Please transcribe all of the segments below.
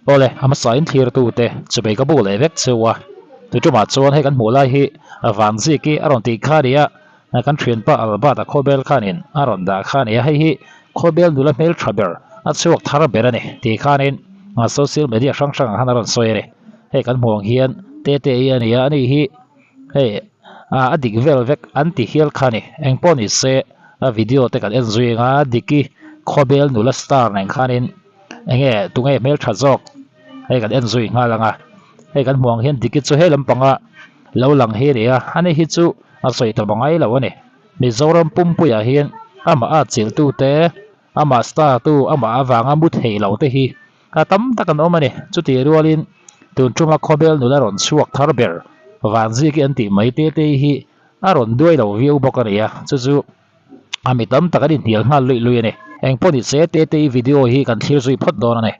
Awle, a hmasa in thlir tu te chubei ka buk leh vek cheu a, tuṭumah chuan hei kan hmuh lai hi Vanziki a rawn tih kha a ni a, kan thianpa Albert-a khawbel khanin a rawn dah kha a ni a, hei hi khawbel nula hmeltha ber a chhuak thar ber a ni tih khanin social media hrang hrangah khan a rawn sawi a ni. Hei kan hmuh ang hian Tete i a ni a, ani hi hei a dik vel vek an ti hial kha a ni. Engpawh ni se a video te kan en zui ang a, Diki khawbel nula star nen khanin Enge tunge hmeltha zawk hei kan en zui nghal ang a, hei kan hmuh ang hian Diki chu he lampanga lo lang hi a ni a, ani hi chu a sawi ta ngai lo a ni. Mizoram pumpuiah hian amah a chilh te, amah star tu, amah avanga mu thei lo te hi a tam tak an awm a ni. Chutih rualin tun tuma khawbel nula rawn chhuak thar ber Vanziki an tih mai te te hi a rawn duai lo viau bawk a ni a, chu chu a mi tam tak an inhnial nghal luih luih a ni. Eng pawh ni se Tetei video hi kan thlir zui phawt dawn a ni.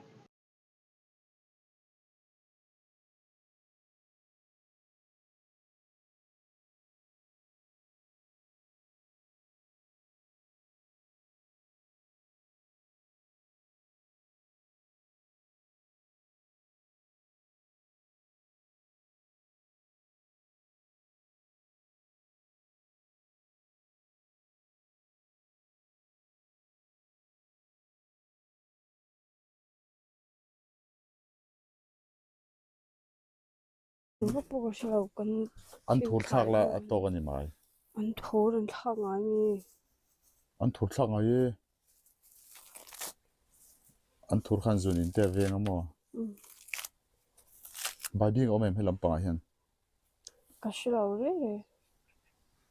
An thur thlak la a tawk a ni mai. An thur an thlak ngai mi. An thur thlak ngai e. An thur khan zun in te a veng a maw? Baibing a awm em he lampangah hian? Ka hre lo reng e.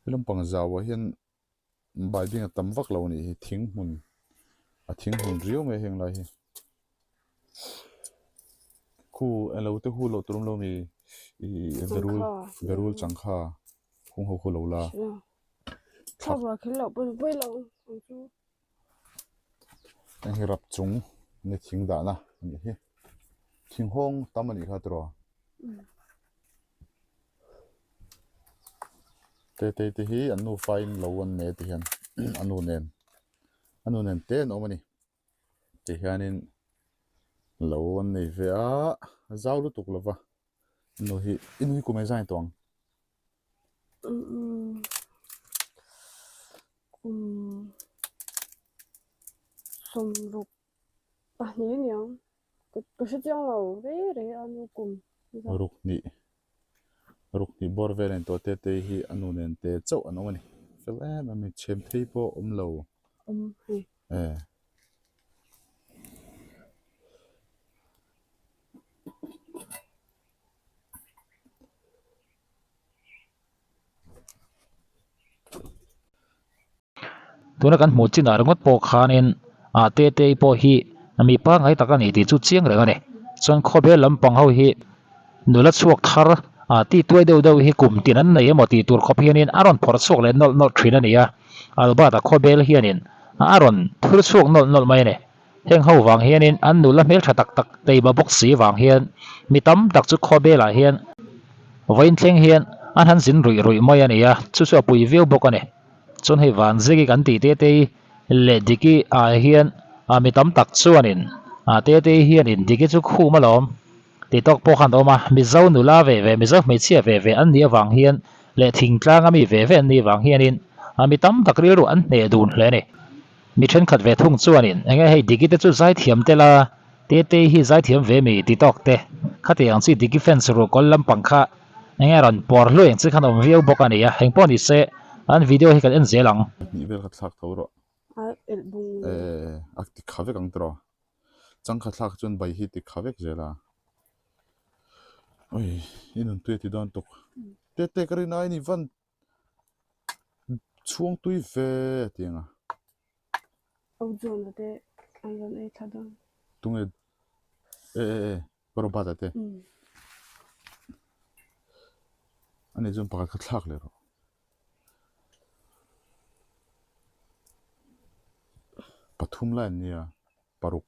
He lampang zauah hian baibing a tam vak lo a nih hi thing hmun a thing hmun riau mai a heng lai hi. Khu eng lo te hu loh tur awm lo mi ih berul berul changkha hung ho khu lo la. Thla kher loh pawn pawi lo ang chu. Heng hi rap chung ni thing dahna a nih hi thing hawng tam a nih kha tiraw tete te hi an nufa in lo an nei ti hian a nu nen a nu nen te an awm a ni ti hianin lo an nei ve a zau lutuk lova nu hi i nu hi kum engzah nge tawh ang. Kum sawmruk pahnih a niang ka hre chiang lo rei rei a nu kum ruk hnih ruk hnih bawr vel a ni tawh tete hi a nu nen te chauh an awm a ni fel em em a ni chhem thei pawh awm lo awm hei e. Tuna kan hmuh chinah ringawt pawh khanin ah Tetei pawh hi mi pangngai tak a ni tih chu chiang reng a ni. Chuan khawvel lampang ho hi nula chhuak thar ah ti tuai deuh deuh hi kum tin an nei emaw tih tur khawp hianin a rawn phawrh chhuak leh nawlh nawlh thin a ni a. Albert-a khawvel hianin a rawn thur chhuak nawlh nawlh mai a ni. Heng ho vang hianin an nula hmeltha tak tak teima bawk si vang hian mi tam tak chu khawbelah hian vawiin thleng hian an han zin ruih ruih mai a ni a, chu chu a pui viau bawk a ni. Chuan hei Vanziki kan tih Tetei leh Diki ah hian mi tam tak chuanin Tetei hianin Diki chu khum alawm tih tawk pawh khan a awm a, Mizo nula ve ve, Mizo hmeichhia ve ve an nih avang hian leh thingtlanga mi ve ve an nih avang hianin mi tam tak rilru an hneh dun hle a ni. Mi thenkhat ve thung chuanin, Enge hei Diki te chu zaithiam tel a, Tetei hi zaithiam ve mi ti tawk te, khati ang chi Diki fans ruh kawl lampang kha enge rawn pawr hluai ang chi khan awm viau bawk a ni a, engpawh ni se an video hi kan en zel ang. Hnih vel kha thlak tho rawh. A elh bung. E a ti kha vek ang tiraw. Changkha thlak chuan bai hi ti kha vek zel a. Oi i nun tui a ti dawn tuk. Tete ka rin ai ni van Chhuang tui ve a ti ang a. Au John-a te an rawn ei thla dawn. Tunge e e e Robert-a te. Ani chuan pakhat kha thlak leh rawh. Pathum lai an nia paruk.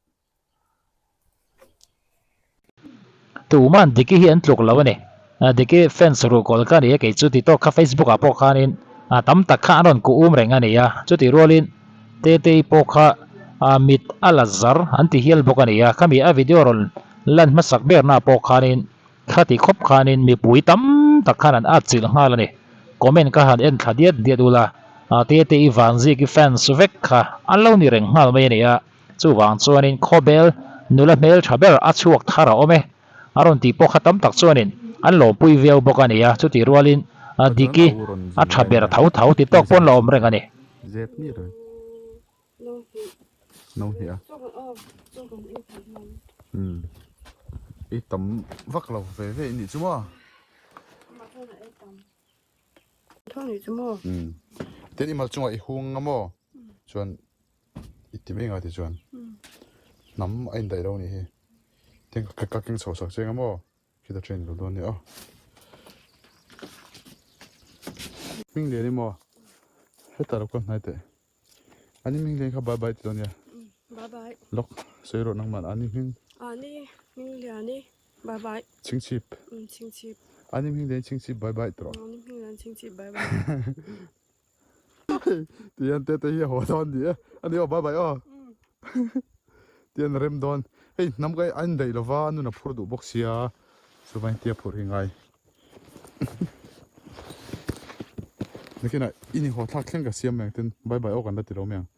Tuman Diki hi an tluk lo a ni. Diki fans ruhkawl ka ni a, kei chu ti tawk kha Facebook ah pawh khanin tam tak kha an rawn kuh um reng a ni a. Chutih rualin Tetei pawh kha mit a la zar an ti hial bawk a ni a. Khami a video rawn Lan hmasak berna pawh khanin khati khawp khanin mipui tam tak khan an atchilh nghal a ni. Comment ka han en thla diat diat ula, Tete i Vanziki fans vek kha an lo ni reng nghal mai a ni a. Chuvang chuanin khawbel nula hmel tha ber a chhuak thar a awm e. A rawn tih pawh kha tam tak chuanin an lawmpui viau bawk a ni a, chutih rualin Diki a tha ber tho tho ti tawk pawn la awm reng a ni. I ti mai nga ti chuan hnam a indaih lo anih hi tin ka ka keng chho sak chiang a maw khita train lo dawn nia aw hming lian i maw hetah lo kal hnai teh ani hming lian kha bye bye ti dawn nia lawk sawi rawh nangmah ani hming ani hming lian i bye bye chhingchhip chhingchhip ani hming lian chhingchhip bye bye ti rawh ani hming lian chhingchhip bye bye. Tihian tete hi a haw dawn ni e a ni aw bye bye aw tihian a rem dawn hei hnam ka a indaih lova a nun a phur duh bawk sia chuvangin tia phur hi ngai nakinah i ni haw thlak thleng ka siam mai ang tin bye bye aw kan la ti lo mai ang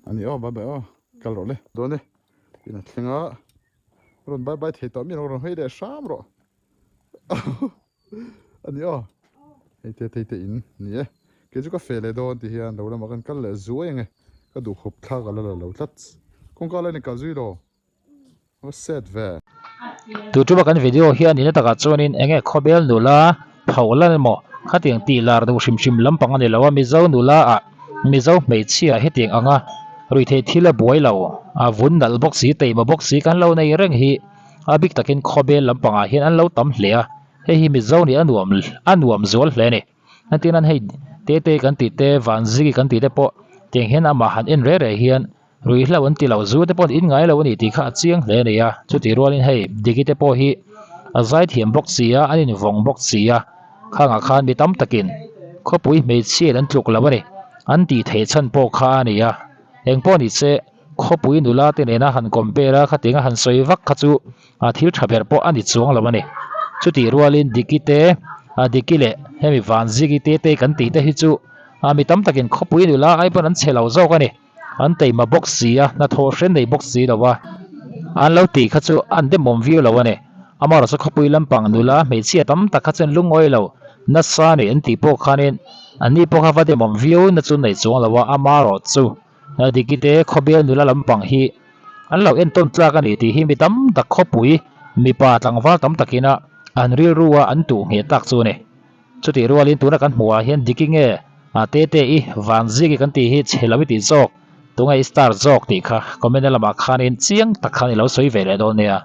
a ni aw bye bye aw kal rawh le dawn e in a thleng a rawn bye bye thei tawh mi rawn hawi leh hram rawh. A ni aw, hei te thei te in ni e, kei chu ka feh leh dawn ti hian lo lamah kan kal leh zuai ang e, ka duhkhawp thlak a la la lo tlat, kawngka la ni kal zui lo, a va set ve. Tutupa kan video hian ina takah chuanin enge khawbel nula pho lan emaw khatiang tih lar duh hrim hrim lampang a ni lo a, Mizo nula ah Mizo hmeichhia hetiang anga ruihtheih thil a buai lo, a vun nalh bawk si, teima bawk si kan lo nei reng hi. A bik takin khawbel lampangah hian an lo tam hle a, hei hi Mizo nih a nuam a nuam zual hle a ni. Entirna hei Tete kan tih te, Vanziki kan tih te pawh tiang hian amah han en reh reh hian ruihhlo an ti lo, zu te pawh an in ngai lo a ni tih kha a chiang hle a ni a. Chutih rualin hei Diki te pawh hi a zaithiam bawk si a, an invawng bawk si a, khangah khan mi tam takin khawpui hmeichhia an tluk lo a ni, an tih theih chhan pawh kha a ni a. Engpawh ni se. Khawpui nula te nena han compare a, khatiang a han sawi vak kha chu a thil tha ber pawh a ni chuang lo a ni. Chutih rualin Diki te, Diki leh hemi Vanziki te te kan tih te hi chu mi tam takin khawpui nula ai pawn an chhe lo zawk a ni. An teima bawk si a, hnathawh hren nei bawk si lo a, an lo tih kha chu an demawm viau lo a ni. Amaherawhchu khawpui lampang nula hmeichhia tam tak kha chuan lungawi lo nasa a ni an tih pawh khanin anni pawh kha va demawm viau na chu nei chuang lo a, amaherawhchu. Dikite khawbel nula lampang hi an lo entawn tlak a ni tih hi mi tam tak khawpui mipa tlangval tam takina an rilru a an tuh ngheh tak chu a ni. Chutih rualin tuna kan hmuh ah hian Diki nge Tete i Vanziki kan tih hi chhe lo i tih zawk, tunge i star zawk tih kha comment na lamah khanin chiang tak khan i lo sawi ve leh dawn nia.